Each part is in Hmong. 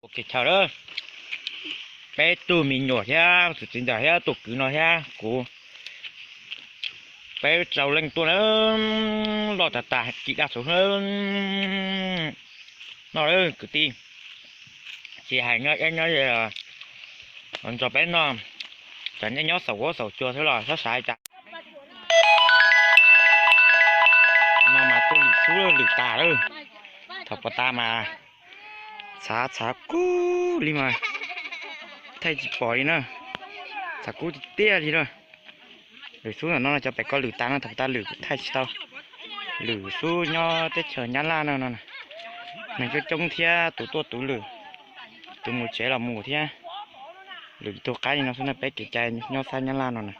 Ok, chaw lawm, peb tug me nyuam thiab tus txiv ntxawm thiab tus kwv no thiab kuv, peb rau leej tuaj na, loj tag tag ci daj txhuv no kwv tij. Tsis hais nyob eb nyob ze, nrog peb noj, cov nej nyob saum huab saum cua xwb los sab xav cas. No mas tuaj lwm xub lwm tas lawm. Thaum pas tas mas txhav txhav kub li mas thaij tsis pom li na. Txhav kub tiag tiag li na. Lwm xub no cov pem ko lwm tas no, thaum pas tas lwm thaij tsis tau. Lwm xub nyob teb chaws Nyab Laj no no, neeg coob coob thiab tus tuaj tus lwm, tus mus tsev los mus thiab. Lwm tus qaib li no xwb na, peb kev cai nyob sab Nyab Laj no na.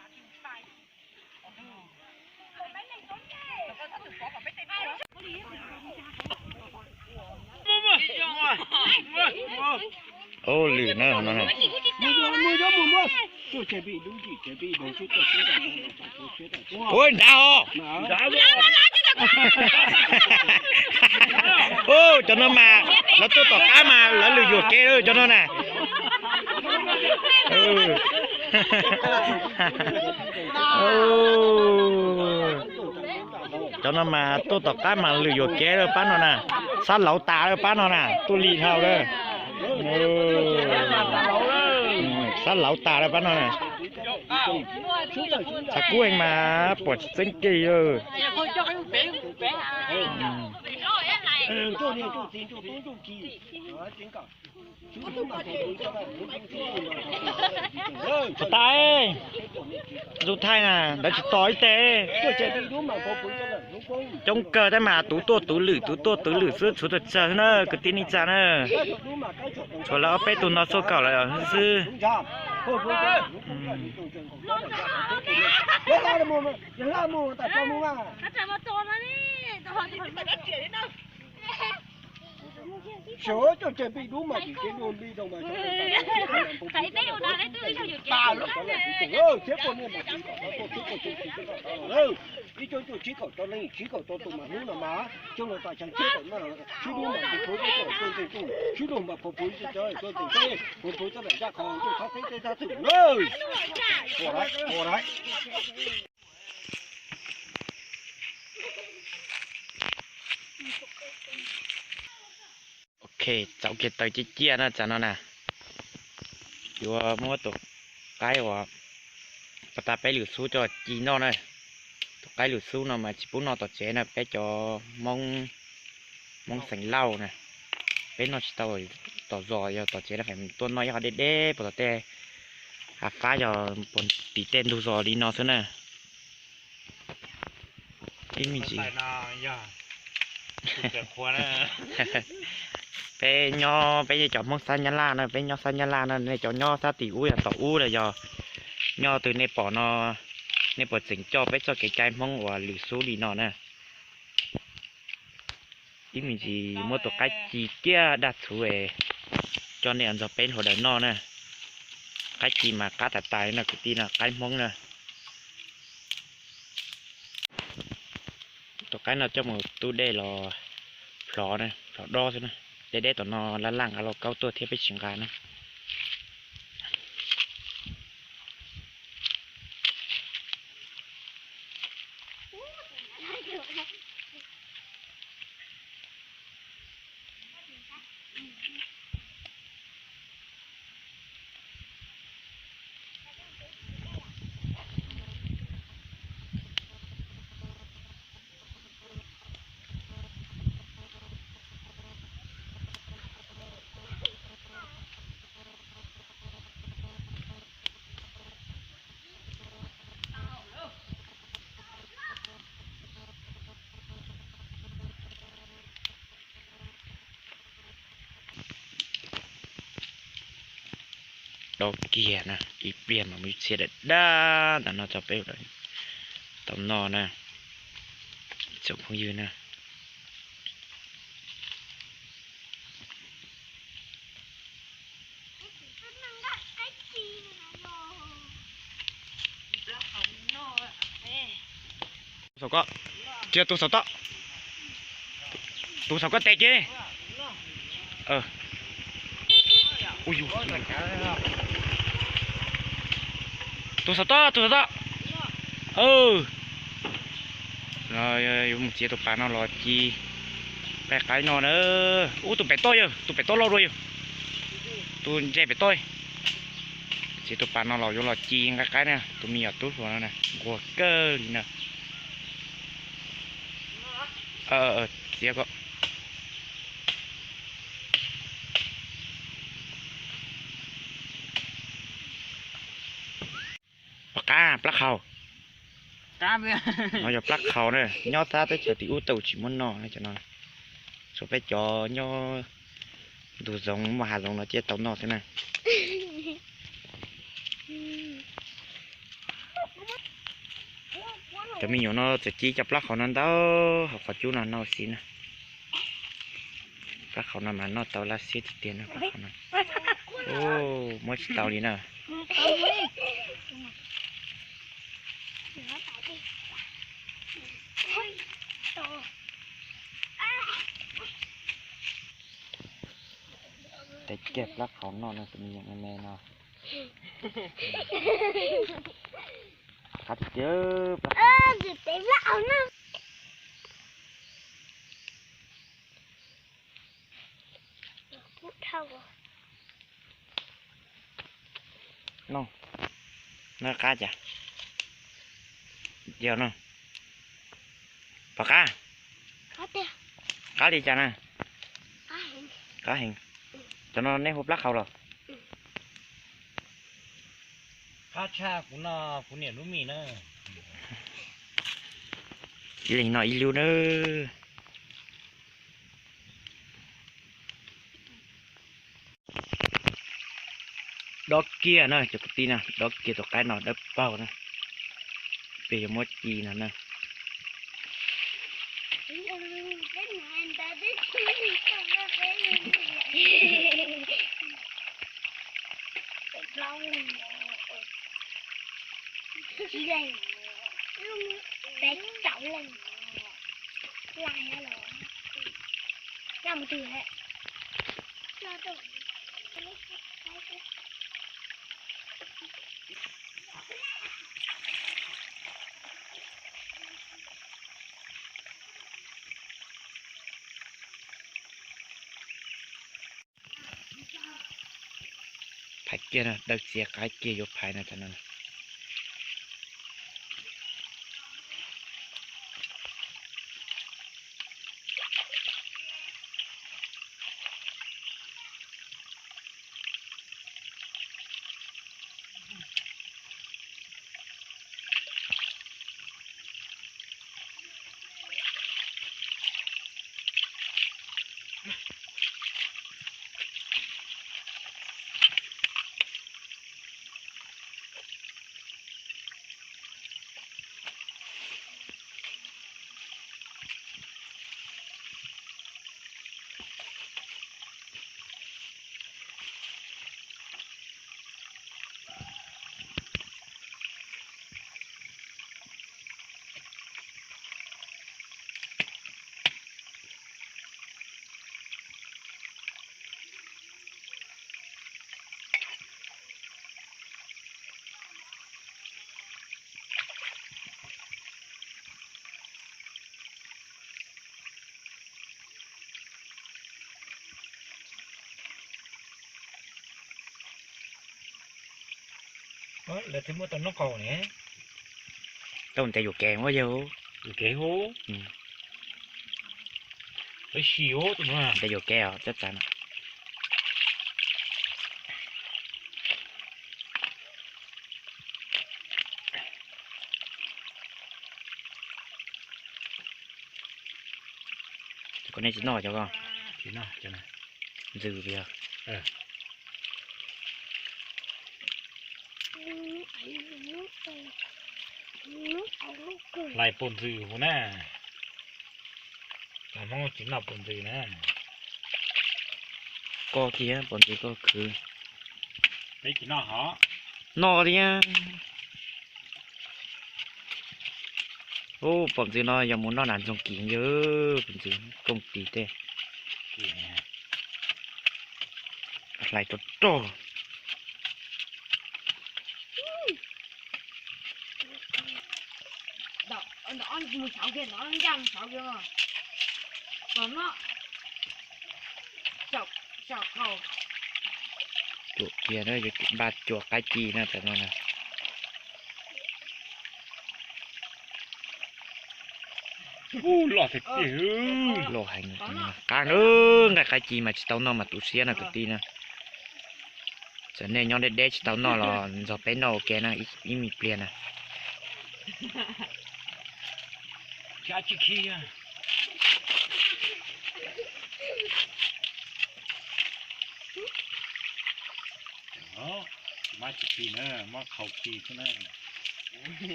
Ub, lwm na no. Ub, nrad os. Ub, cov no mas lawv tuaj tom qab mas lawv lwm yuam kev cov no na. Cov no mas tuaj tom qab mas lwm yuam kev lawm pab no na. Sab lauv tas lawm pab no na, tuaj li dhau lawm. Sab lauv tas lawm pab no na. Txhav kub heev mas pom tsis txeeb kiag li. Pas tas, tus thaij na, lawv tsis tos ib teg. Coob kawg tab mas tus tuaj tus lwm, tus tuaj tus lwm xwb, tshuav tsawg tsawg na, kwv tij neej tsa na. Tshuav lawv ob peb tug no xua kaum lawm xwb. Ib cuaj cuaj tsib kaum rau leej tsib kaum rau tus mas hnub no mas coj los tas xyoo tsib kaum no, sib dub mas phuv phuv tuaj tuaj ntseeg tuaj, sib dub mas phuv phuv tuaj ntseeg tuaj, phuv phuv tuaj ntseeg zaj qhov tuaj thab teb teb thab twm na. Ok, txaus kiag taws ciaj ciaj na tsam no na. Yuav muab tus qaib uas pas tas peb lwm xub coj ci noj na. Tus qaib lwm xub no mas tsis pub noj tom tsev na, peb cov Hmoob, Hmoob xeem Lauj na, peb noj tsis tau tom zos, yog tom tsev no feem tuaj noj ib qho deb deb puas tom tej hav fab, yog puas tim tej ntug zos li no xwb na. Ib me ntsis peb nyob, peb cov Hmoob sab Nyab Laj no, peb nyob sab Nyab Laj no, nej cov nyob sab tim ub yog tom ub los yog nyob twg nej pom no, nej puas tseem coj peb txoj kev cai Hmoob uas lwm xub li no na. Ib me ntsis muab tus qaib ci kiag daj txhuv coj nej ua ntxog peb hluas daws noj na. Qaib ci mas qab tas tas li no kwv tij no, qaib Hmoob na. Tus qaib no coj mus tub dej los plhov na, plhov dob xwb na. Deb deb tom no laj laj nqa lauj kaub tuaj thiab peb tsis nqa na. Dob kiag na, ib pliag mas muaj ib txhia daj daj ntawm no rau peb tau noj na, tsoom phooj ywg na. Saum ko, cia tus saum toj, tus saum ko tes ces. Tus xov tob, tus xov tob. Yuav mus txiav tus pas no los ci nqaij qaib no na. Ub, tus pem toj yog, tus pem toj loj dua yog, tus ntses pem toj. Txiav tus pas no los yuav los ci nqaij qaib na, tus me nyuam tub hluas no na, nquag kawg li na. Txiav ko. Pom qab plab qhau. No yog plab qhau na, nyob thab teb chaws tim ub tau tsis muab noj na cov no. Tshuav peb cov nyob ntug zoov muaj hav zoov no thiaj tau noj xwb na. Cov me nyuam no txawm ci cov plab qhau no ntau hauv qhov cub no noj xwb na. Plab qhau no mas noj tau laj xiab tiag tiag na, plab qhau no. Muab tsis tau li na. Tes kiag plab qhau noj no, tus me nyuam me me no. Qab tiag tiag. No, no qab cas? Yog no. Pom qab? Qab li cas na? Qab heev. Cov no nej hu plab qhau los? Qab tshaj kuv no, kuv niam lub mis na. Ib leeg noj ib lub na. Dob kiag na cov kwv tij na, dob kiag tus qaib no dawb paug na. Peb yuav muab ci no na. Ib leeg, peb caug leej, laj los laj mus twg lawm. Phais kiag no, daws txiav qaib kiag yuav phais no tas no. Lawv thiaj muab tau noob qaug ne. Tau ntes yuam kev ua yog. Yuam kev hu. Lawv si hu tus no ntes yuam kev os, txawj txav no. Koj nej tsis noj cov ko? Tsis noj. Ntxws tiag. Hlais pom ntxws hu na. Cov Hmoob tsis noj pom ntxws na. Koj kiag pom ntxws koj khwv. Peb tsis noj hov. Noj thiab. Ub, pom ntxws no yog mus noj nas ntxoog kim yog pom ntxws kooj tis tej. Hlais rog rog. Cuam kiag na, yuav npaj cua qaib ci na tam no na. Loj heev, qab na, nqaij qaib ci mas tsis tau noj mas tu siab no kwv tij na. Txawm nej nyob deb deb tsis tau noj los nrog peb noj ua ke na, ib me pliag na.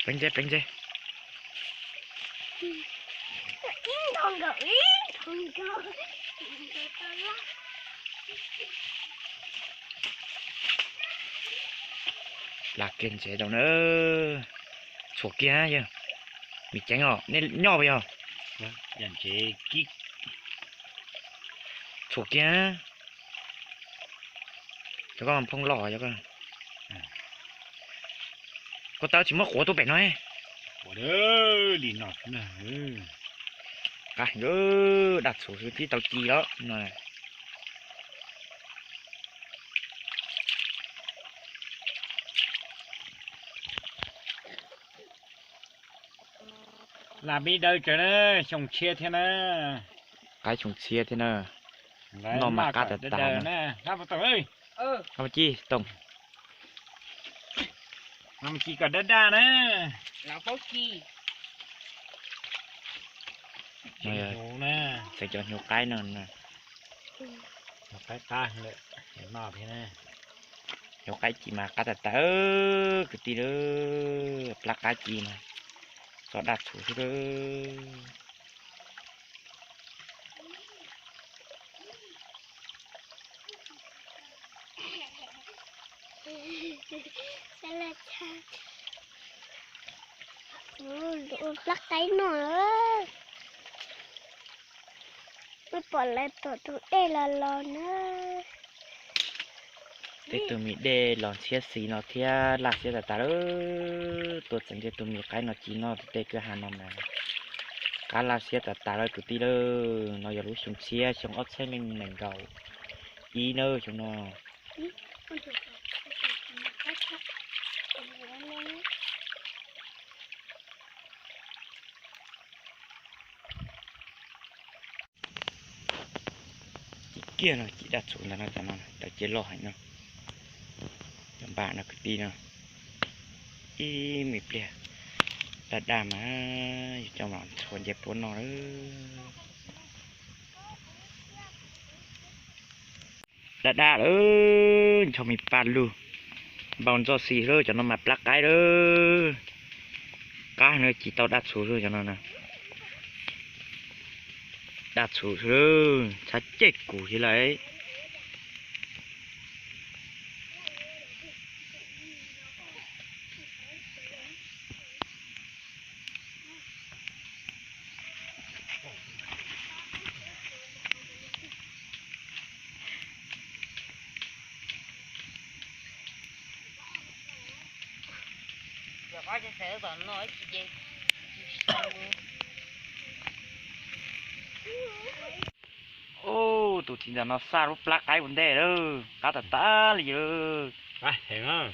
Peev ntse, peev ntse. Pla kiag ntsev tau na. Tshuam kiag yog, mis ceev os, nej nyob puas yog? Tshuam kiag. Cov koj phooj loj, koj taw tsis muab quav tuaj pem no. Daj txhuv xwb tib tau ci los no. Lam me daw tsaws na, xyoo tshiab thiab na. Qaib xyoo tshiab thiab na. Noj mas qab tas tas na. Ci toom. Ci kom daj daj na. Txeev cov hnyuv qaib no. Qaib qab lawm, noj thiab na. Hnyuv qaib ci mas qab tas tas kwv tij lawm, plab qaib ci mas txo daj txhuv xwb. Plab qaib no, pom lawv tom tus dej los los na. Tej tug me dej los ntxhiab xis no thiab laj siab tas tas lawm, tuaj txeev tej tug me qaib no ci noj tej kwj ha no mas qab laj siab tas tas lawm kwv tij lawm. No yog lub xyoo tshiab xyoo ob txhiab leej nees nkaum ib na xyoo no. Ci kiag no, ci daj txhuv ntawd no, tam no tawv cia loj heev no. Cov npam no kwv tij no, ib me pliag daj daj mas yuav coj los ntxhua ncej puab noj lawm. Daj daj lawm, ncho me paj lug, npau ntxoj xis lawm, cov no mas plab qaib lawm. Qab no ci tau daj txhuv xwb cov no. Daj txhuv xwb, tshav ceg kuv xwb lawm. Ub, tus txiv ntawm no xa lub plab qaib ua ntej lawm, qab tas tas li lawm.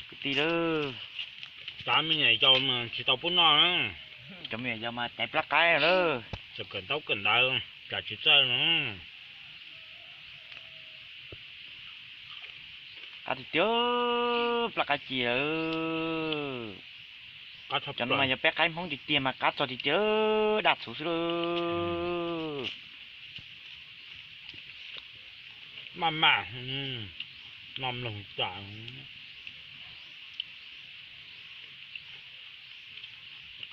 Kwv tij lawm, cov me nyuam yaus mas caiv plab qaib lawm. Kawm ntaub kawm ntawv, kam tsis txawj no. Qab tiag tiag, plab qaib ci lawm. Cov no mas yog peb qaib Hmoob tiag tiag mas qab txog tiag tiag, daj txhuv xwb lawm. Maj mam, no mloog tas.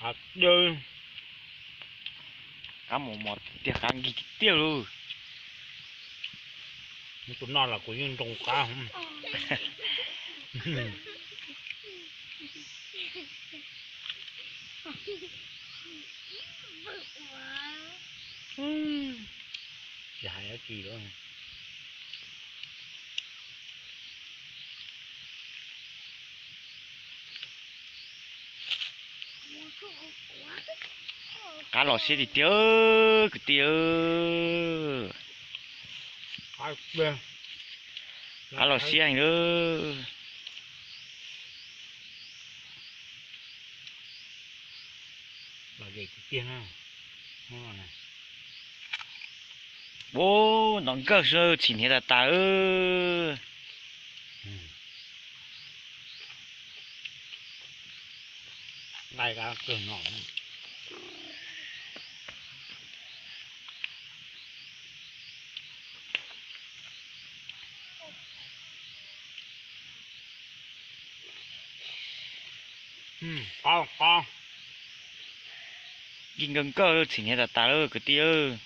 Qab dawb, qab mos mos tiag, qab nkig tiag tiag lauj. Tus no los kuv yeej nroo qab. Tsis lawm. Qab los siab tiag tiag kwv tij. Qab los siab heev lawm. Ub, nov nkawj xwb txhim hniav tas tas. Yeej nkawj nkawj txhim hniav tas tas lawm kwv tij.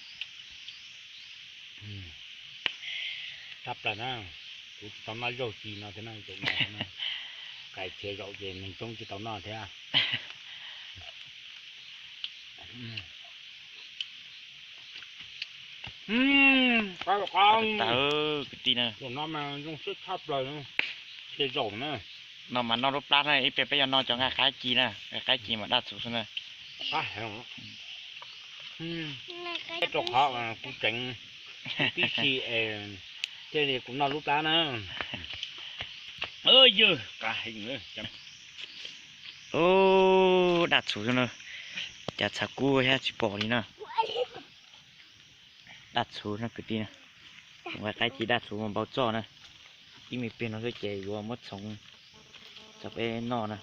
Tshaj plaws na, kuv tsis tau noj zaub ci no thiab na, zaum no na, kais txhia zaum ces neeg coob tsis tau noj thiab. Qab los qab, kwv tij na. Zaum no mas zoo siab tshaj plaws, txhia zaum na. No mas noj lub plab na, ib pliag peb yuav noj cov nqaij qaib ci na, nqaij qaib ci mas daj txhuv xwb na. Qab heev. Peb rau qhov kuv tseem tib si es thiaj li kuv noj lub plab na. Ub, daj txhuv xwb na, cas txhav kub thiab tsis pom li na. Daj txhuv na kwv tij na, nqaij qaib ci daj txhuv mas npau txoj na. Ib me pliag no xwb ces yuav muab txhoov tso peb noj na.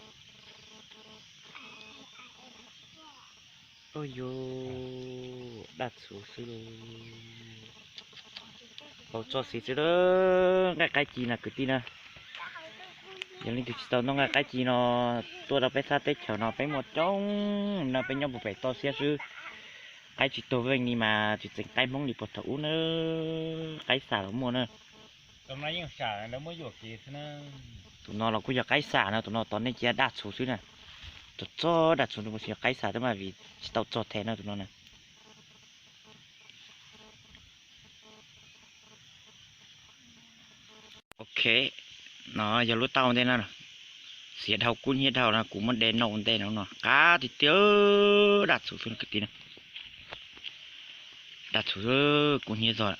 Ub, daj txhuv xwb lauj. Npau txoj xis xwb lauj, nqaij qaib ci no kwv tij na. Yog leej twg tsis tau noj nqaij qaib ci no, tuaj rau peb sab teb chaws no peb muaj coob na, peb nyob puag pem toj siab xwb. Qaib tsis tuag veej li mas tsis txeem qaib Hmoob li puag thaum ub na, qaib xam los muaj na. Tus no los kuj yog qaib xam na, tus no tod nej cia daj txhuv xwb na. Txog txog daj txhuv no kuj yog qaib xam thiab mas vim tsis tau txog them na tus no na. Ok, no yog lub taub ua ntej na, xiav dhau kub hnyiab dhau no kuv muab de noj ua ntej no no, qab tiag tiag, daj txhuv xwb kwv tij na. Daj txhuv xwb kub hnyiab zog.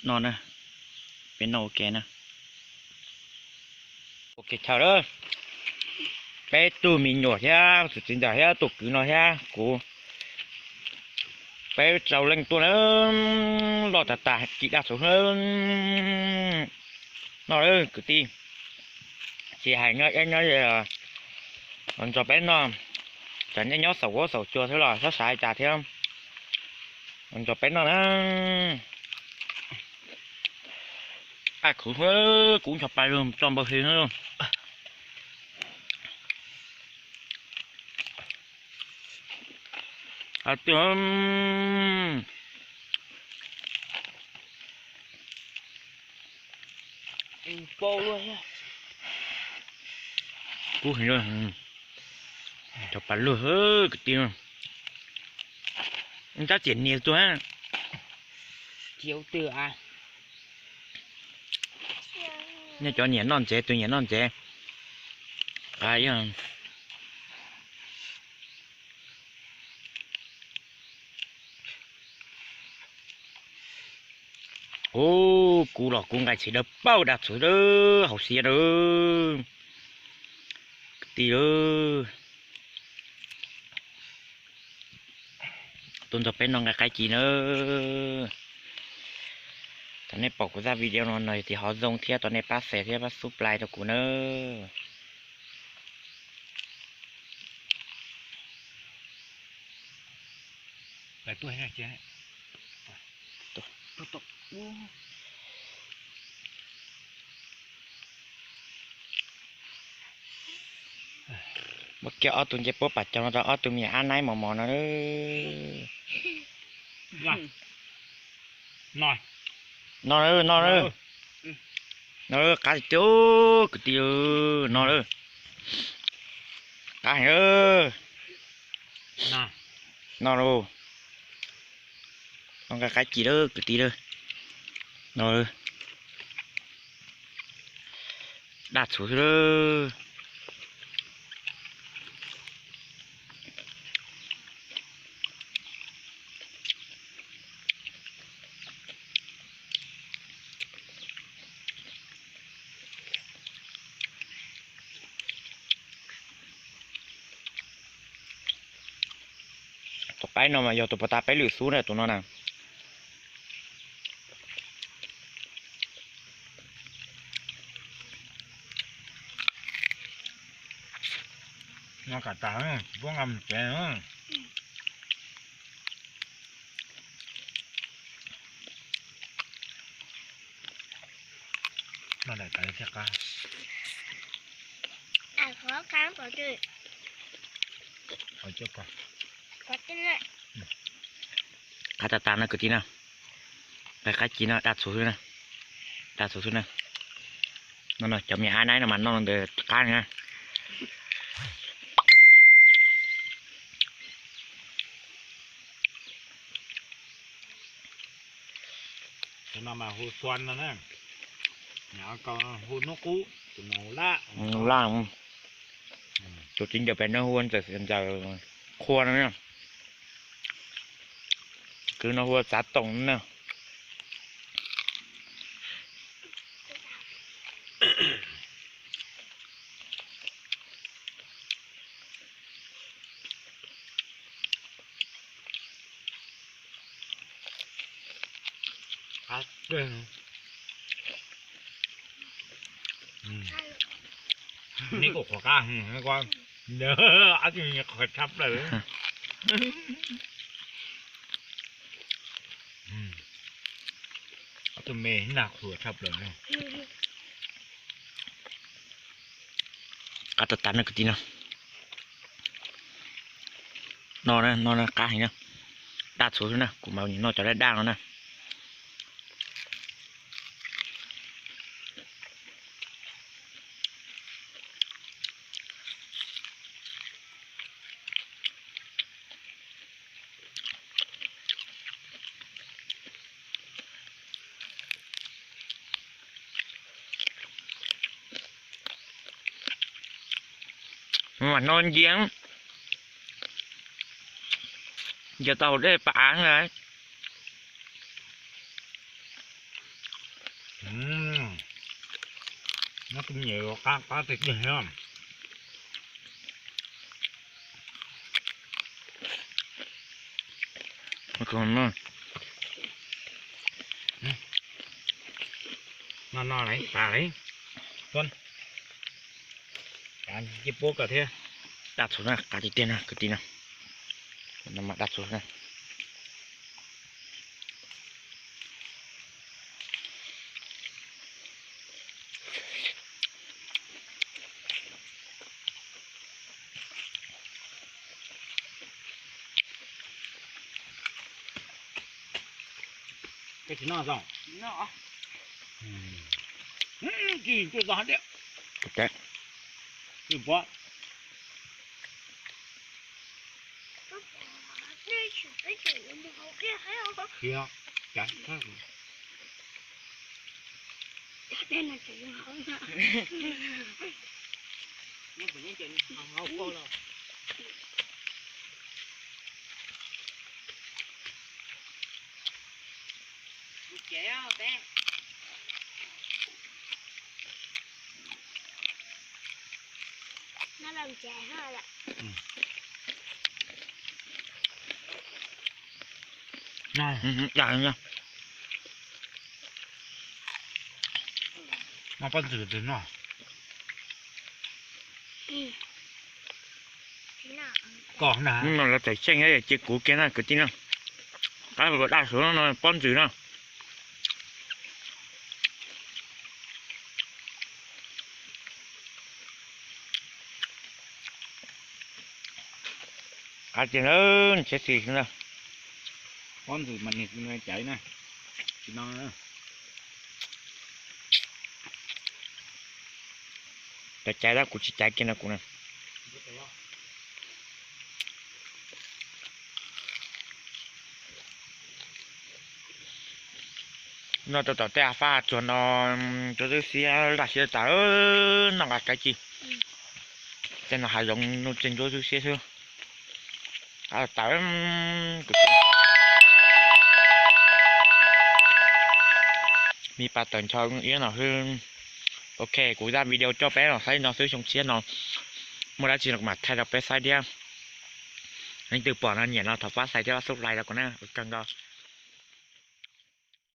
Noj na, peb noj ua ke na. Ok chaw, peb tug me nyuam thiab tus txiv ntxawm thiab tus kwv no thiab kuv, peb rau leej tuaj na, loj tas tas ci daj txhuv xwb. Noj kwv tij, tsis hais nyob eb nyob ze los nrog peb noj, txawm nej nyob saum huab saum cua xwb los txhob xav li cas thiab, nrog peb noj na. Aj khuv, kub ncho pa lug tso npaug hli na. Kub heev, ncho pa lug kwv tij. Tab txiam nias tuag. Nej cov nyiam noj ntsev, tus nyiam noj ntsev. Ub, kuv los kuv nqaij txhim dawb paug daj txhuv dawb hauv siab dawb. Kwv tij, tuaj nrog peb noj nqaij qaib ci na. Thov nej pom kuv zaj video no no tias ho zoo thiab thov nej pab share thiab pab subscribe rau kuv na. Muab kiag ob tug ncej puab pam caug no rau ob tug me nyuam ab naib mos mos no. No, no, no, qab tiag kwv tij, no, qab heev, no lauj. Nqa qaib ci lawm kwv tij lawm. No, daj txhuv xwb lawm. Tus qaib no mas yog tus puas tas peb lwm xub na, tus no na. No kam tas, tsis pub nqa mus tsev. No daim tas thiaj qab. Qab tas tas no kwv tij na. Qaib, qaib ci no daj txhuv xwb na. Daj txhuv xwb na. No no cov me ab naib no mas noj ntawd qab na. Tus no mas hu xuan no na. Nyab Koj hu hnub qub, tus no hu laj. Laj. Tus txiv ncaws pem no hu ntxawm, ntxawm qhua no na. Kwv no hu txav toom na. Neb kuj qhuav qab, ab tug me qhuav tshaj plaws. Ob tug me na qhuav tshaj plaws. Qab tas tas no kwv tij no. No na, no na qab heev na. Daj txhuv xwb na, kuv mas nyiam noj cov daj daj no na. Mas no ncia, ncia tau dej pas av na. No tus me nyuam qab qab tiag tiag. No no lawm tas lawm. Tuab, cia puab koj thiab. Daj txhuv na, qab tiag tiag na kwv tij na. No mas daj txhuv na. Koj tsis noj zoo? Tsis, tuaj txog hab tiag. Tsis pom. Tsis, cas No pob ntxwg twg no? Koj na. Hnub no lawv txawm xyeej cia kuv kiag na kwv tij na. Qab daj txhuv no pob ntxwg na. Qab tiag na, siab xis xwb na. Pob ntxwg mas nws caiv na, tsis no. Cov caiv tab kuv tsis caiv kiag no kuv na. No rau tom tej av fab tsuag no, ntsuab xwb xiab, laj siab tas, noj nqa kav ci. Tej no hav zoov nuj tseej ntsuab xwb xiab xwb. Av tas, me pas tawm ncho iab no xwb. Ok, kuv zaj video coj peb los saib no xwb, xyoo tshiab no muaj dab tsi no kuv mam thaij rau peb saib thiab. Leej twg pom no nyiam no thov pab share thiab pab subscribe rau kuv na, ua tsaug ntau.